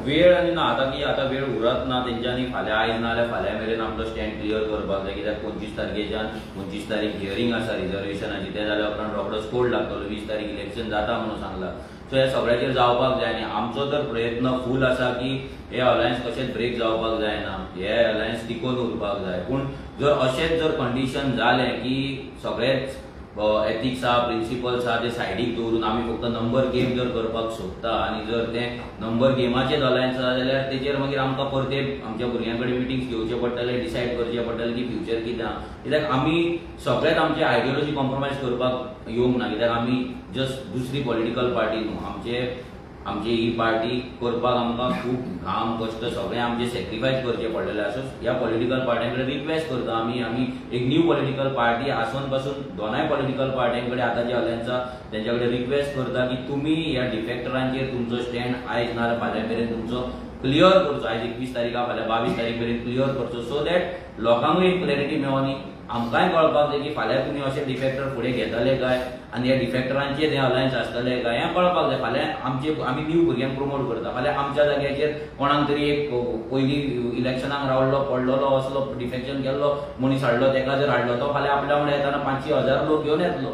वेळ आनी ना आतां की आतां वेळ उरत ना तेंच्यांनी. फाल्यां आयज ना जाल्यार फाल्यां मेरेन आपलो स्टँड क्लियर करपाक जाय, कित्याक 25 तारखेच्यान 25 तारीख हियरींग आसा रिजर्वेशनाची, तें जाल्या उपरांत रोखडोच कोड लागतलो, 20 तारीख इलेक्शन जाता म्हणून सांगला. सो ह्या सगळ्याचेर जावपाक जाय आनी आमचो तर प्रयत्न फूल आसा की हे अलायन्स कशेंच ब्रेक जावपाक जायना, हे अलायन्स टिकोवन उरपाक जाय. पूण जर अशेंच जर कंडिशन जालें की सगळेच एथिक्स आहा, प्रिंसिपल्स आहा ते सायडीक दवरून आमी फक्त नंबर गेम जर करपाक सोदता आनी जर तें नंबर गेमाचेच अलायन्स आसा जाल्यार तेचेर मागीर आमकां परते आमच्या भुरग्यां कडेन मिटिंग्स घेवचे पडटले, डिसायड करचें पडटलें की फ्युचर कितें आहा. कित्याक आमी सगळेच आमचे आयडियोलॉजी कॉम्प्रोमायज करपाक येवंक ना, कित्याक आमी जस्ट दुसरी पॉलिटिकल पार्टी न्हू. आमची ही पार्टी करपाक आमकां खूब घाम कश्ट सगळें आमचें सॅक्रिफायस करचें पडलेलें आसा. ह्या पॉलिटिकल पार्ट्यां कडेन रिक्वेस्ट करता आमी, आमी एक न्यू पॉलिटिकल पार्टी आसून पासून दोनाय पॉलिटिकल पार्ट्यां कडेन आतां जे अलायन्स आसा तेंच्या कडेन रिक्वेस्ट करता की तुमी ह्या डिफेक्टरांचेर तुमचो स्टँड आयज ना फाल्यां मेरेन तुमचो क्लियर करचो. आयज 21 तारीख आहा, फाल्यां 22 तारीख मेरेन क्लियर करचो, सो that लोकांकूय एक क्लॅरिटी मेळोनी, आमकांय कळपाक जाय की फाल्यां तुमी अशे डिफेक्टर फुडें घेतले काय आनी ह्या डिफेक्टरांचेर हें अलायन्स आसतलें काय हें कळपाक जाय. फाल्यां आमचे आमी न्यू भुरग्यांक प्रमोट करता, फाल्यां आमच्या जाग्याचेर कोणाक तरी एक पयलीं इलेक्शनाक रावल्लो पडलेलो असलो डिफेक्शन केल्लो मनीस हाडलो, तेका जर हाडलो तो फाल्यां आपल्या वांगडा येतना 500-1000 लोक घेवन येतलो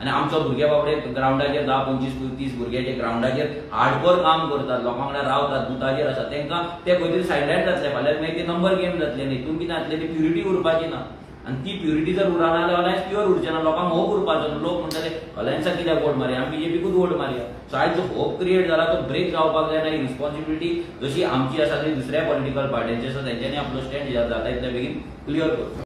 आनी आमचो भुरगे बाबडे ग्रावंडाचेर 10, 25, 30 भुरगे जे ग्रावंडाचेर हार्डकोर काम करतात, लोकां वांगडा रावतात, बुथाचेर आसा, तेंकां ते खंय तरी सायडलायन जातले. फाल्यां मागीर ती नंबर गेम जातले न्ही, हितून कितें जातलें, ती प्युरिटी उरपाची ना आनी ती प्युरिटी जर उरना जाल्यार अलायन्स प्युअर उरचें ना, लोकांक होप उरपाचो ना. लोक म्हणटले अलायन्साक कित्याक वोट मारया, आमी बीजेपीकूच वोट मारया. सो आयज जो होप क्रिएट जाला तो ब्रेक जावपाक जायना. ही रिस्पॉन्सिबिलिटी जशी आमची आसा ती दुसऱ्या पॉलिटिकल पार्ट्यांची आसा, तेंच्यांनी आपलो स्टँड जाता इतल्या बेगीन क्लियर करचो.